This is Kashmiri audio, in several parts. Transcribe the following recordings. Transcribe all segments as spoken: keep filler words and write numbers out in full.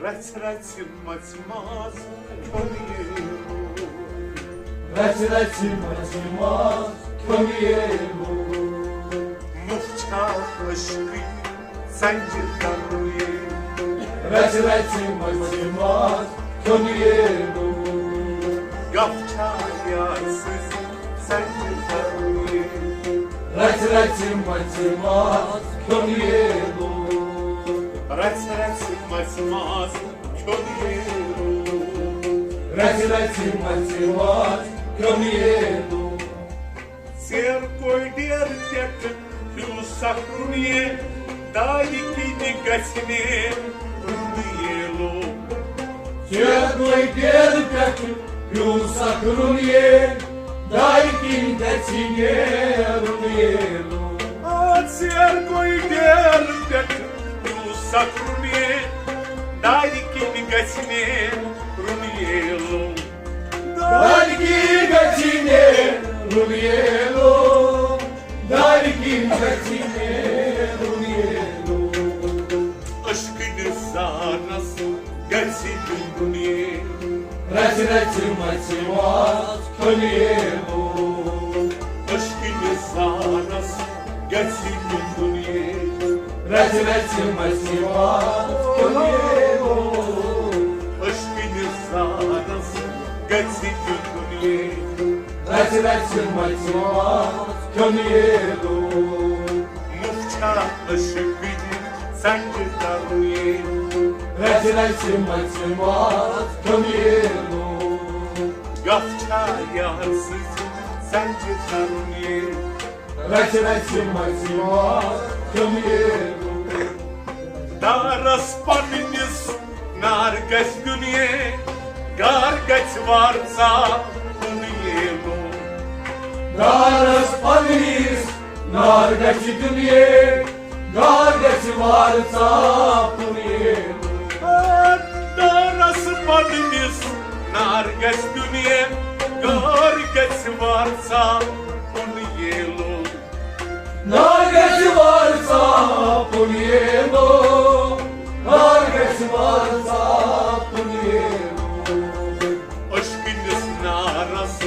رژھِ رژھِ مژِ ماز کھیوٚن ییلو۔ رژھِ رژھِ مژِ ماز کھیوٚن ییلو۔ مُٹھ چھا عشقٕے سنجہِ ترُن ییلو۔ رژھِ رژھِ مژِ ماز کھیوٚن ییلو۔ گف چھا یار سٕنٛز سنجہِ ترُن ییلو۔ رژھِ رژھِ مژِ ماز کھیوٚن ییلو۔ رژھِ رژھِ مژِ ماز کھیوٚن ییلو۔ رژھِ رژھِ مژِ ماز کھیوٚن ییلو۔ ژیر گوٚو ڈیرٕ پٮ۪ٹھ ہیوٗ سکھ رُنیے، دارِ کِنۍ گژھِ نے رُنہٕ ییلو۔ ژیر گوٚو ڈیرٕ پٮ۪ٹھ ہیوٗ سکھ رُنیے، دارِ کِنۍ گژھِ نے رُنہٕ ییلو۔ آ، ژیر گوٚو ڈیرٕ پٮ۪ٹھ ہیوٗ سکھ رُنیے، دارِ کِنۍ گژھِ نے رُنہٕ ییلو۔ دارِ کِنۍ گژھِ نے رُنہٕ ییلو۔ دارِ کِنۍ گژھِ نے رُنہٕ ییلو۔ عشقہٕ نِظارس گژھِ گِنٛدُن ییلو۔ رژھِ رژھِ مژِ ماز کھیوٚن ییلو۔ عشقہٕ نِظارس گژھِ گِنٛدُن ییلو۔ رژھِ رژھِ مژِ ماز کھیوٚن ییلو۔ عشقہٕ نِظارس گژھِ گِنٛدُن ییلو۔ رژھِ رژھِ مژِ ماز کھیوٚن ییلو۔ مُٹھ چھا عشقٕچ سنجہِ ترُن ییلو۔ رژھِ رژھِ مژِ ماز کھیوٚن ییلو۔ گف چھا یار سٕنٛز سنجہِ ترُن ییلو۔ رژھِ رژھِ مژِ ماز کھیوٚن ییلو۔ دارس پننِس نار گژھِ دیُن یے، گار گژھِ وار ژاپُن ییلو۔ دارس پننِس نار گژھِ دیُن یے، گار گژھِ وار ژاپُن ییلو۔ دارس پننِس نار گژھِ دیُن یے، گار گژھِ وار ژاپُن ییلو۔ نار گژھِ وار ژاپُن ییلو۔ نار گژھِ وار ژاپُن ییلو۔ عشقہٕ نِس نارس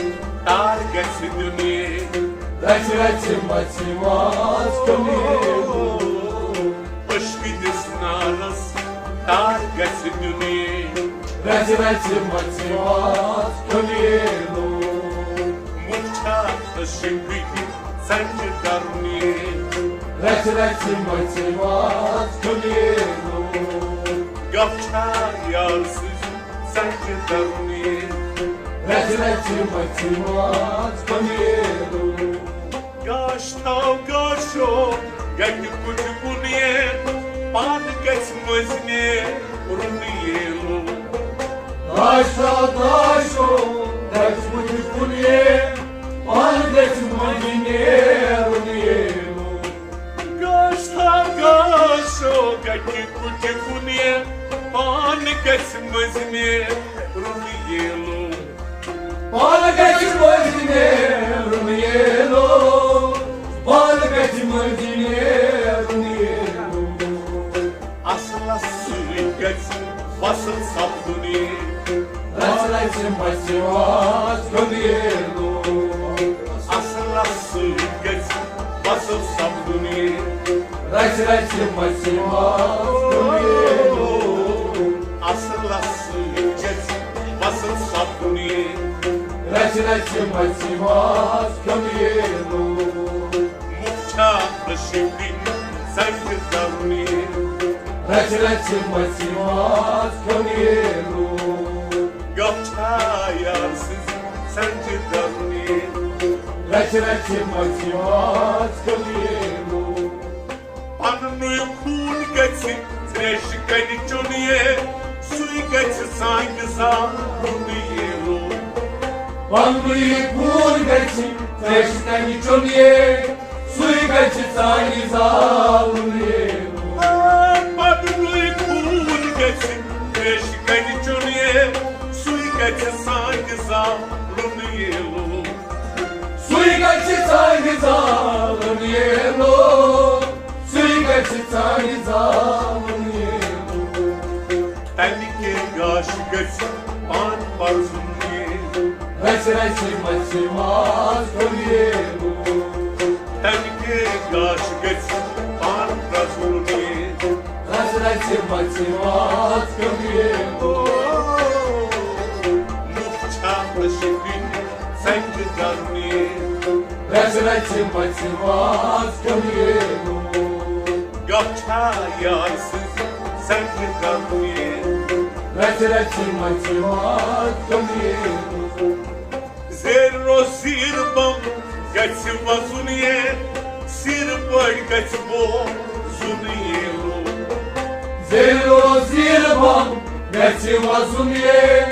تار گژھِ دیُن یے۔ رژھِ رژھِ مژِ ماز کھیوٚن ییلو۔ عشقہٕ نِس نارس تار گژھِ دیُن یے۔ رژھِ رژھِ مژِ ماز کھیوٚن ییلو۔ مُٹھ چھا عشقٕچ سنجہِ ترُن ییلو۔ رژھِ رژھِ مژِ ماز کھیوٚن ییلو۔ گف چھا یار سٕنٛز سنجہِ ترُن ییلو۔ رژھِ رژھِ مژِ ماز کھیوٚن ییلو۔ گاش تھاو گاشو گٹہِ کُٹھِ کُن یے، پانہٕ گژھِ مٔنٛزۍ نے رُنہٕ ییلو۔ گاش تھاو گاشو گٹہِ کُٹھِ کُن یے، پانہٕ گژھِ مٔنٛزۍ نے رُنہٕ ییلو۔ گاش تھاو گاشو گٹہِ کُٹھِ کُن یے، پانہٕ گژھِ مٔنٛزۍ نے رُنہٕ ییلو۔ پانہٕ گژھِ مٔنٛزۍ نے رُنہٕ ییلو۔ پانہٕ گژھِ مٔنٛزۍ نے رُنہٕ ییلو۔ اصلس سۭتۍ گژھِ وصل سپدُن ییلو۔ رژھِ رژھِ مژِ ماز کھیوٚن ییلو۔ اصلس سۭتۍ گژھِ وصل سپدُن ییلو۔ رژھِ رژھِ مژِ ماز کھیوٚن ییلو۔ اصلس سۭتۍ گژھِ وصل سپدُن ییلو۔ رژھِ رژھِ مژِ ماز کھیوٚن ییلو۔ مُٹھ چھا عشقٕچ سنجہِ ترُن ییلو۔ رژھِ رژھِ مژِ ماز کھیوٚن ییلو۔ گف چھا یار سٕنٛز سنجہِ ترُن ییلو۔ رژھِ رژھِ مژِ ماز کھیوٚن ییلو۔ پننُے خوٗن گژھِ تریشہِ کنہِ چیوٚن یے، سُے گژھِ سانہِ زامُت ییلو۔ پننُے خوٗن گژھِ تریشہِ کنہِ چیوٚن یے، سُے گژھِ سانہِ زامُت ییلو۔ پننُے خوٗن گژھِ تریشہِ کنہِ چیوٚن یے، سُے گژھِ سانہِ زامُت ییلو۔ سُے گژھِ سانہِ زامُت ییلو۔ سُے گژھِ سانہِ زامُت ییلو۔ تمہِ تَمہِ کے گاشہِ گژھِ پان پرزُن یہِ۔ رَژھِ رَژھِ مَژھِ ماز کھیوٚن ییلو۔ تَمہِ کے گاشہِ گژھِ پان پرزُن یہِ۔ رَژھِ رَژھِ مَژھِ ماز کھیوٚن ییلو۔ مُکھ چھا تہٕ شِکِنۍ ژَنٛگہِ دَرنہِ۔ رَژھِ رَژھِ مَژھِ ماز کھیوٚن ییلو۔ گپھ چھا یار سٕنٛز ژَنٛگہِ دَرنہِ۔ رَژھِ رَژھِ مَژھِ ماز کھیوٚن ییلو۔ زیٖر روٚس زیٖر بم گژھِ وَزُن یہِ۔ سِر پٲٹھۍ گژھِ بوزُن ییلو۔ زیٖر روٚس زیٖر بم گژھِ وَزُن یہِ۔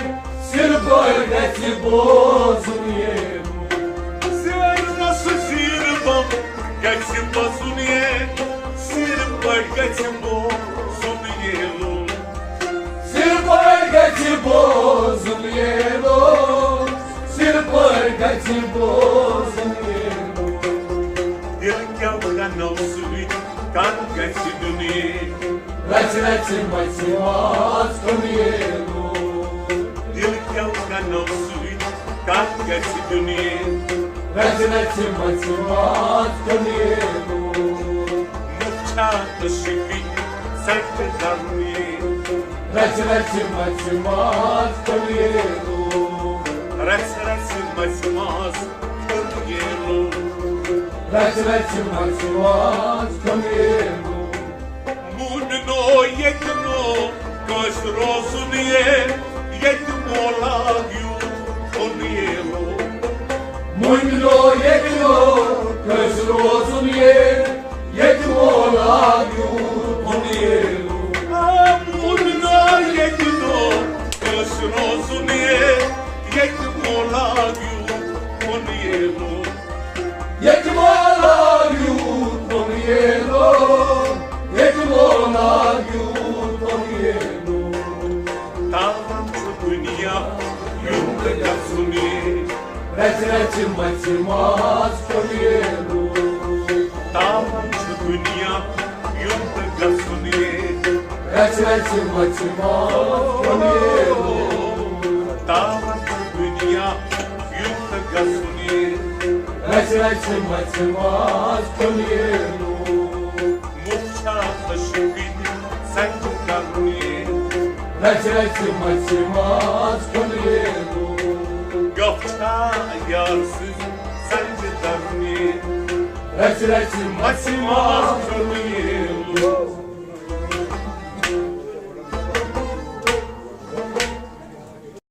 سِر پٲٹھۍ گژھِ بوزُن ییلو۔ زیٖر روٚس زیٖر بم گژھِ وَزُن یہِ۔ سِر پٲٹھۍ گژھِ بوزُن ییلو۔ سِر پٲٹھۍ گژھِ بوزُن ییلو۔ سِر پٲٹھۍ گژھِ بوزُن ییلو۔ دِل کٮ۪و کَنو سۭتۍ کَتھ گژھِ دُنہِ۔ رَژھِ رَژھِ مَژھِ ماز کھیوٚن ییلو۔ دِل کٮ۪و کَنو سۭتۍ کَتھ گژھِ دُنہِ۔ رَژھِ رَژھِ مَژھِ ماز کھیوٚن ییلو۔ مُکھ چھا تہٕ شِکِنۍ ژَنٛگہِ دَرنہِ۔ رَژھِ رَژھِ مَژھِ ماز کھیوٚن ییلو۔ رَژھِ رَژھِ مَژھِ ماز کھیوٚن ییلو۔ رَژھِ رَژھِ مَژھِ ماز کھیوٚن ییلو۔ مومنو ییٚتہِ نہٕ کٲنٛسہِ روزُن یہِ، ییٚتہِ مولا یوٗت کھیوٚن ییلو۔ مومنو ییٚتہِ نہٕ کٲنٛسہِ روزُن یہِ، ییٚتہِ مولا یوٗت کھیوٚن ییلو۔ آ، مومنو ییٚتہِ نہٕ کٲنٛسہِ روزُن یہِ، ییٚتہِ مولا یوٗت کھیوٚن ییلو۔ ییٚتہِ مولا یوٗت کھیوٚن ییلو۔ ییٚتہِ مولا یوٗت کھیوٚن ییلو۔ تاوان چھُ دُنیا یُن تہٕ گژھُن یہِ۔ رَژھِ رَژھِ مَژھِ ماز کھیوٚن ییلو۔ تاوان چھُ دُنیا یُن تہٕ گژھُن یہِ۔ رَژھِ رَژھِ مَژھِ ماز کھیوٚن ییلو۔ تاوان چھُ دُنیا یُن تہٕ گژھُن یہِ۔ رَژھِ رَژھِ مَژھِ ماز کھیوٚن ییلو۔ مُکھ چھا تہٕ شِکِنۍ ژَنٛگہِ دَرنہِ۔ رَژھِ رَژھِ مَژھِ ماز کھیوٚن ییلو۔ گپھ چھا یار سٕنٛز ژَنٛگہِ دَرنہِ۔ رَژھِ رَژھِ مَژھِ ماز کھیوٚن ییلو۔